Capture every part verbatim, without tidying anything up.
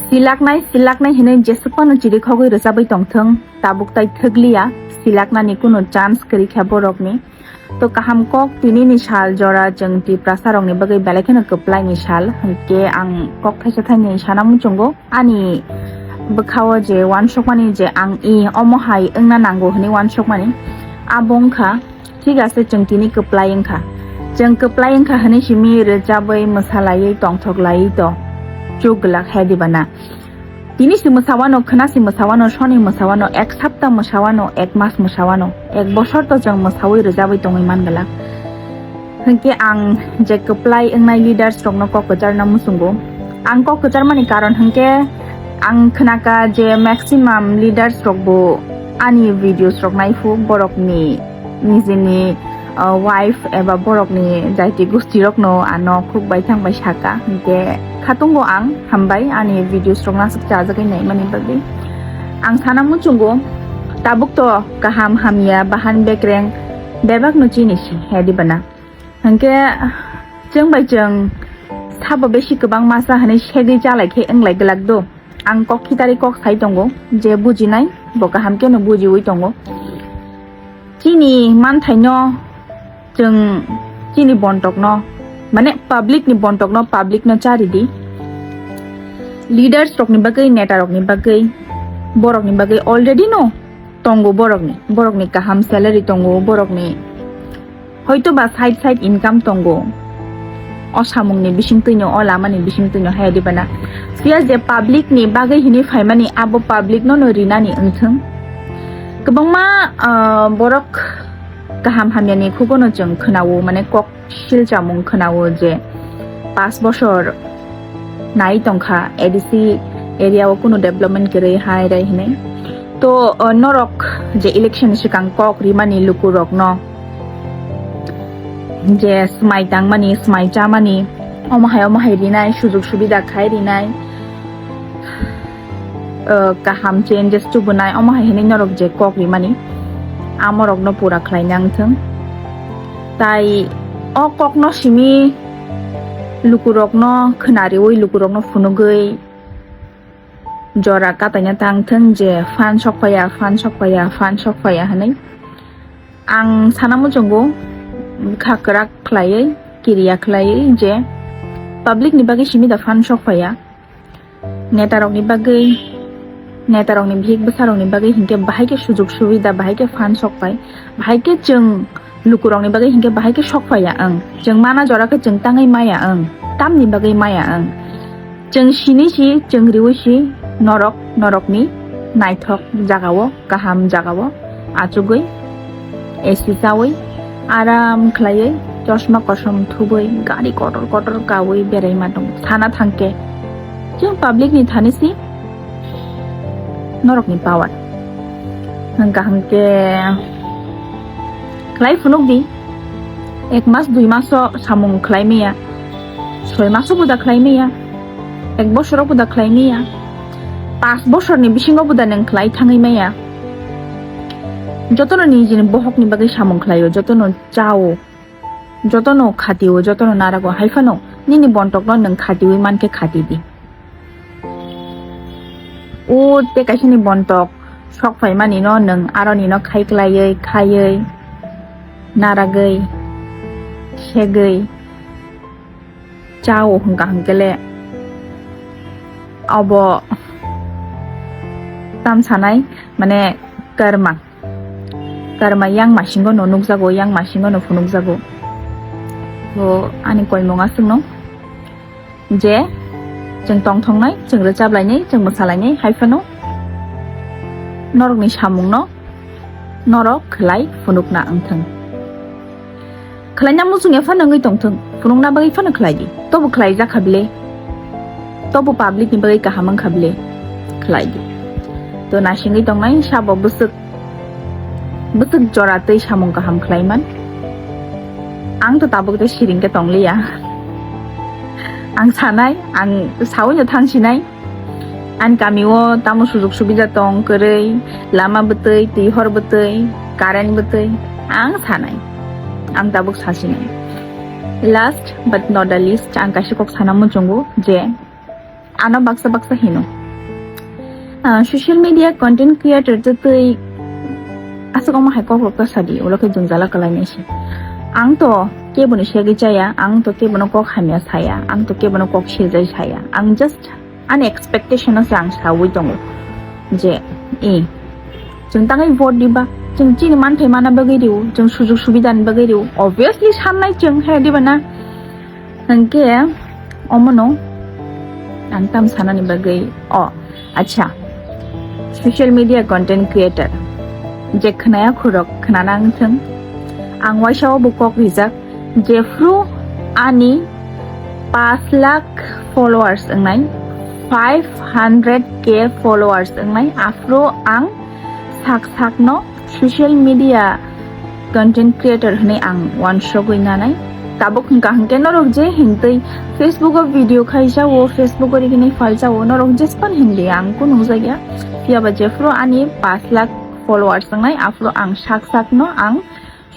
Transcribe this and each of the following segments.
Silaknai, silaknai hinwi jesuk phano chirikhogwi rwchabwi tongthwng, tabuk tai thwkliya, silaknani kunu chance kwrwi kha borokni. To kaham kok, tinini sal jora chwng Tiprasarokni bagwi belai kheno kwplaini sal, hinkhe ang kok thaisa thainwi sana muchungo. Ani bwkhao je uansukmani je ang i omo hai wngna nango hwnwi uansukmani, abo wngkha, thik ase, chwng tini kwplai wngkha. Chwng kwplai wngkha hwnwi simi rwchabwi mwsalaiwi tongthoklaiwi to chuk glak hai diba na? Tini si mwsawano, khwna si mwsawano, soni mwsawano, ek sapta mwsawano, ek mas mwsawano, ek bosor to chwng mwsawi rwchabwi tongwi man glak. Hinkhe ang je kwplai wngnai leaders rokno kok kwcharna muchungo. Ang kok kwcharmani karon hinkhe ang khnaka je maximum leaders rokbo ani videos rok naiphu, borokni nijini, uh, wife eba borokni jaiti gusti rokno ano khuk baithang bai saka. Hinkhe khatungo ang hambai ani videos rok nasuk chajagwi naimani bagwi. Ang sana muchungo tabuk to kaham hamya bahan bekreng bebakno chini si he diba na? Hinkhe chwng bai chwng sabo besi kwbang masa hwnwi segwi chalai khe wnglai glak do. Ang kok khitari kok sai tongo, je bujinai bo kaham khe no bujiwi tongo. Chini manthaino chwng chini bontokno, mane public ni bontokno public no chari di. Leaders rokni bagwi, neta rokni bagwi, borokni bagwi already no tongo borokni, borokni kaham salary tongo, borokni hoito ba side side income tongo. O samungni bisingtwino, o lamani bisingtwino hai diba na? Phiya je public ni bagwi hini phaimani, abo public no no rinani wngthwng. Kwbangma, ah, borok kaham hamyani khugono chwng khwnao, mane kok sil chamung khwnao je pas bosor nai tongkha A D C area o kunu development kwrwi hai rai hinwi. To, o, norok je election ni swkang kok rimani lukurokno je swmai tangmani, swmai chamani, omo hai omo hai rinai, sujuk subida khai rinai, o, kaham changes tubunai, omo hai hinwi norok je kok rimani, amorokno pura khlai nang thung. Tai o kokno simi lukurokno khwnariwi, lukurokno phunugwi jora kataina tang thung je phan sok phaiya, phan sok phaiya, phan sok phaiya hinwi. Ang sana muchungo bwkha kwrak khlaiwi, kiriya khlaiwi je public ni bagwi simi da phan sok phaiya. Netarokni bagwi, netarokni bihik bwsarokni bagwi hinkhe bahai khe sujuk subida, bahai khe phan sok phai, bahai khe chwng lukurokni bagwi hinkhe bahai khe sok phaiya ang. Chwng mana jora khe chwng tangwi maya ang, tamni bagwi maya ang. Chwng sini si, chwng riwi si, norok, norokni naithok jagao, kaham jagao achugwi, A C chawi, aram khlaiwi, chosma kosom thubwi, gari kotor kotor kawi berai ma tong sana thangkhe. Chwng public ni thani si norokni power. Hwnkha hwnkhe khlai phunuk di. Ek mas, dui maso samung khlai maya, soi maso buda khlai maya, ek bosoro buda khlai maya, pas bosorni bisingo buda nang khlai thangwi maya. Jotono nijini bohokni bagwi samung khlaio, jotono chao, jotono khatio, jotono narago, hai phano nini bontokno nang khatiwi mankhe khati di. O tei kaisani bontok sok phaimani no nwng aroni no khai klaiwi, khaiwi, naragwi, segwi chao hwnkha hwnkhe le obo tam sanai, mane karma. Karma yang masingo no nukjago, yang masingo no phunukjago. To ani koimung aswkno je chwng tongthoknai, chwng rwchablainai, chwng mwsalainai, hai phano norokni samungno norok khlai phunukna wngthwng. Khlaina muchung ya phano wngwi tongthwng, phunukna bagwi phano khlai di. Tobo khlai jakha bile? Tobo public ni bagwi kaham wngkha bile? Khlai di. To naisingwi tongnai sabo bwswk, bwswk jora tei samung kaham khlaiman. Ang to tabuk tei siring khe tongliya. Ang sanai, ang sawi no thang sinai. Ani kami o tamo sujuk subida tong kwrwi, lama bwtwi, twi hor bwtwi, current bwtwi, ang sanai, ang tabuk sasinai. Last but not the least, ang kaisa kok sana muchungo je ano baksa baksa hino, Ah, social media content creator to twi aswk omo hai kok rok to sadi, ulo khe jwngjala kwlainai se. Ang to keboni segwi chaya, ang to kebono kok hamya saya, ang to kebono kok sejai saya. Ang just ani expectation no se ang sawi tongo je, eh, chwng tangwi vote diba, chwng chini manthai mana bagwi rio, chwng sujug subida ni bagwi rio. Obviously sannai chwng, he diba na? Hwnkhe omono ang tam sanani bagwi, o, acha, social media content creator je khwnaya khorok khwnana wngthwng, ang waisa o bo kok rijak, jephru ani paanch lakh followers wngnai, five hundred K followers wngnai, aphuru ang sak sakno social media content creator hwnwi ang uansugwi nanai. Tabuk hwnkha hwnkhe norok je hintwi Facebook o video khaijao, Facebook o riginai phalchao, norok jespan hindi ang kunung jakya. Phiya ba jephru ani paanch lakh followers wngnai, aphuru ang sak sakno ang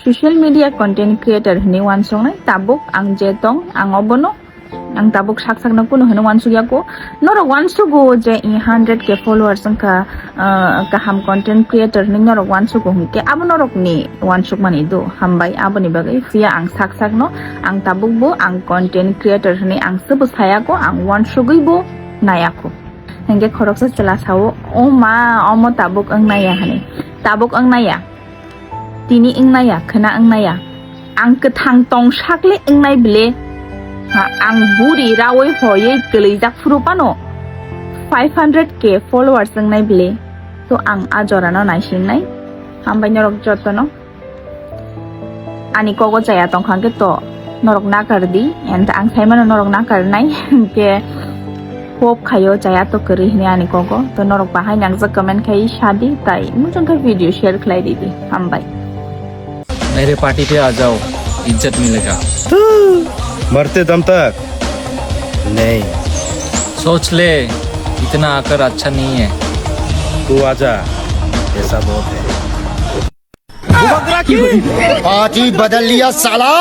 social media content creator hwnwi uansuknai. Tabuk ang je tong, ang obono Ang tabuk sak sakno kunu hwnwi uansuk yago. Norok uansugo je i hundred K followers wngkha, ah, kaham content creator hwnwi norok uansugo hwnkhe abo norokni uansukmani do hambai aboni bagwi. Phiya ang sak sakno ang tabukbo ang content creator hwnwi ang sebo sayago, ang uansugwibo nayago. Hwnkhe khoroksa chwla sao, "O ma, omo tabuk wngnaya," hwnwi. Tabuk wngnaya. Tini wngnaya, khwna wngnaya. Ang kwthang tong sakle wngnai bile. Ha, ang buri rawi hoywi kwlwijak phuru phano five hundred K followers wngnai bile. To ang a jorano naisingnai. Hambai norok jotono. Ani kogo chaya tongkha hwnkhe to norok nakar di, and ang saimano norok nakar nai, hwnkhe hope khaio chaya to kwrwi hwnwi ani kogo. To norok bahai nangjak comment khai sadi, tai muchung khe video share khlai di di. Hambai. मेरे पार्टी पे आ जाओ, इज्जत मिलेगा। मरते दम तक नहीं। सोच ले, इतना आकर अच्छा नहीं है। तू आजा, ऐसा बहुत है। पार्टी बदल लिया साला।